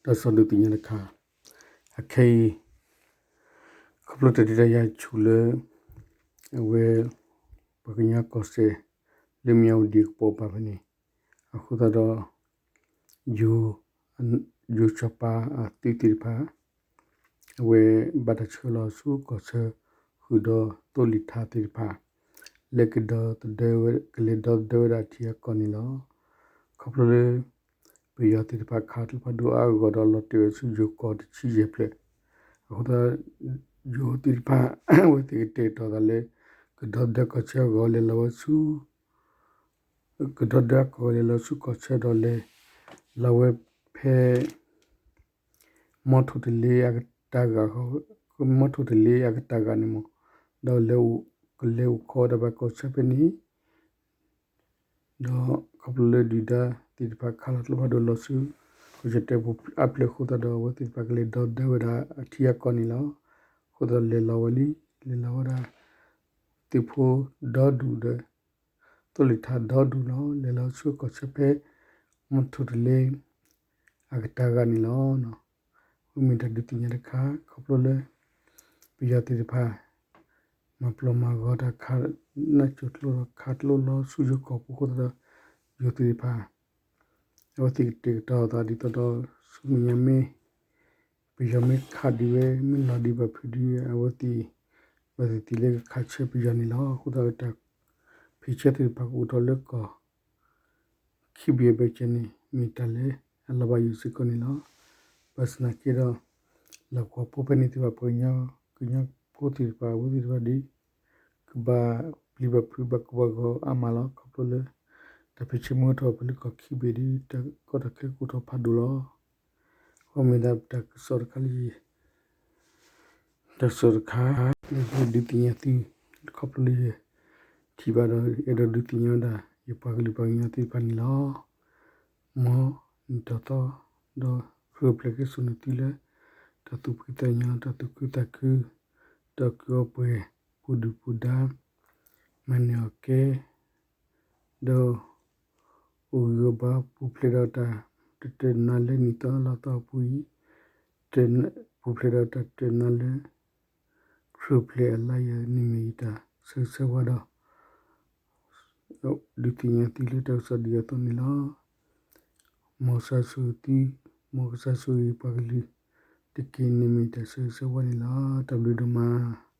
တၢ်ကစီၣ်ဒုးသ့ၣ်ညါတခါ, အခဲအံၤ ခီဖျိတၢ်ဒုးတၢ်ယၤဆူၣ်လၢ အဝဲ ပှၤကညီကီၢ်စဲၣ် လၢမၠၣ်ဝတံၣ်အကပိာ်ကပၤဖဲန့ၣ် အဃိသတးဒီး ယိၤ ယိၤစီၤပၤအသုးသ့ၣ်တဖၣ် အဝဲဘၣ်တၢ်ဆှၢလီၤဆူကီၢ်ဆၢ ဃုာ်ဒီးသိလ့ၣ်ထါသ့ၣ်တဖၣ် လၢကဒီသဒၢဝဲ ကလဲၤဒီသဒၢဝဲဒၣ်ထံအကီၢ်န့ၣ်လီၤ. ခီဖျိလၢ ပယီၤသ့ၣ်တဖၣ်ခးကျိဖးဒိၣ်အါအါဂီၢ်ဂီၢ်ဒီးလီၤတဲာ်ဝဲဆူယိၤကီၢ်တဆံယဲၢ်ဖျၢၣ်, အဃိသတး ယိၤသ့ၣ်တဖၣ် အဝဲသ့ၣ်ကတဲာ်ကတီၤသးလၢ ကဒီသဒၢကီၢ်ဆၢအဂီၢ် လဲၤလီၤဝဲဆူ ကဒီသဒၢကီၢ်လဲၤလီၤဆူကီၢ်ဆၢဒီးလဲၤ လီၤဝဲဖဲ မီထိၣ်တလ့အကတၢၢ်ဂၤ, မီထိၣ်တလ့အကတၢၢ်ဂၤန့ၣ်မး, ဒီးလဲၤ ကလဲၤအိၣ်ခိးဝဲဒၣ်ဘၣ်ကီၢ်ဆၢဖဲန့ၣ်, ဒီးခီဖျိလၢဒုၣ်ဒါသ့ၣ်တဖၣ်ခးလီၤကျိဖးဒိၣ်လီၤဆူ ကီၢ်ဆၢတဲာ်ပူၤအါဖျၢၣ်အဃိသတးဒီး အဝဲသ့ၣ်တဖၣ်ကလဲၤဒီသဒၢဝဲဒၣ်အထံအကီၢ်န့ၣ်လီၤ. အဃိသတးဒီးလဲၤလီၤဝဲလံ, လဲၤလီၤဝဲဒၣ် သုးဖိဒီဒူၣ်ဒီး သိလ့ၣ်ထါဒီဒူၣ်လီၤ. လဲၤလီၤဆူကီၢ်ဆၢဖဲ မီထိၣ်တလ့ အကတၢၢ်ဂၤန့ၣ်လီၤ. အဝဲမ့ၢ်တၢ်ဒုးသ့ၣ်ညါတခါ ခီဖျိလၢ ပယီၤသ့ၣ်တဖၣ် မၤပျီမၤဂီၤတၢ်ခး နၢ်စိၤကျိဒီးခးကျိလီၤဆူယိၤကီၢ်ပူၤအဃိသတးဒီး ယိၤသ့ၣ်တဖၣ် အဝဲသ့ၣ်ကတဲာ်ကတီၤသးဒ်သိးဒီး ဆူမဲာ်ညါမ့ၢ် ပယီၤမ့ၢ်ခးဒံးဝဲ မ့ၢ်လီၤဒံးဘၣ်ဖုးဒံး အဝဲသ့ၣ် ဘၣ်သ့ၣ်သ့ၣ်လၢကခးဆၢပယီၤန့ၣ်လီၤ. အဃိသတးဒီးတၢ် ဖံးဆၢသ့ၣ်တဖၣ်ကအိၣ်ထီၣ်လၢကီၢ် ခံဘ့ၣ်အဘၢၣ်စၢၤန့ၣ် မ့ၢ်တၢ်လၢအလီၤဘၣ်ယိၣ်စ့ၢ်ကီးန့ၣ်လီၤ. ဘၣ်ဆၣ်သနာ်က့ဒီး လီၢ်ကဝီၤဖိဖဲန့ၣ်သ့ၣ်တဖၣ် ပှၤကညီ ကညီဖိသ့ၣ်တဖၣ် အဝဲသ့ၣ်တဖၣ်ဒီး ကဘၣ်ပျံၤဘၣ်ဖုးဘၣ်ကိၢ်ဘၣ်ဂီၤအါမးလီၤ. ခီဖျိလၢ တၢ်ဖံးဆၢမ့ၢ်အိၣ်ထီၣ်ဖဲလၢကီၢ်ခံဘ့ၣ်ဒီး တၢ်ကီတၢ်ခဲကအိၣ်ထီၣ်ဖးဒိၣ်လီၤ. အဝဲမ့ၢ်ဒၣ်တၢ်ကစီၣ်တခါလၢယ တၢ်ကစီၣ်တခါ လၢယဒုးသ့ၣ်ညါသု ခီဖျိလၢယ ထံၣ်ဘၣ်ဒီး အဲၣ်ဒိးဒုးသ့ၣ်ညါဝဲဒၣ် ယပှၤကလုာ်ပှၤကညီသ့ၣ်တဖၣ်န့ၣ်လီၤ. မ်နံၣ်ထီၣ်သီ ဒီးဃုဖျဲးက့ၤစိာ်န့ၢ်သုလၢ တၢ်သူၣ်ဖှံသးညီ တၢ်သူၣ်ခုသးခု ဒီးကအီပှဲၤ ပူၤဒုၣ်ပူၤဒါ မၤနၢၤအီၤကဲ ဒီး အိၣ်ဂံၢ်အိၣ်ဘါ ပူၤဖျဲးဒီးတၢ် တတၢၢ်နါလၢနံၣ်သီလါသီအပူၤအံၤ ပူၤဖျဲးဒီးတၢ်တတၢၢ်နါလၢ ခရံာ်ဖျဲးအလါယဲၢ်န့ၣ်မ့ၢ်ယတၢ်ဆၢဂ့ၤဆၢဝါဒီး ဒုးသ့ၣ်ညါသုလၢတၢ်ကစီၣ်ဒ်အသိးန့ၣ်လီၤ. မ်ကစၢ်ဆိၣ်ဂ့ၤသု, မ်ကစၢ်ဆိၣ်ဂ့ၤပှၤကလုာ် တက့ၢ်န့ၣ်မ့ၢ်တၢ်ဆၢဂ့ၤဆၢဝါန့ၣ်လီၤ. တၢ်ဘျုးဒိၣ်မး.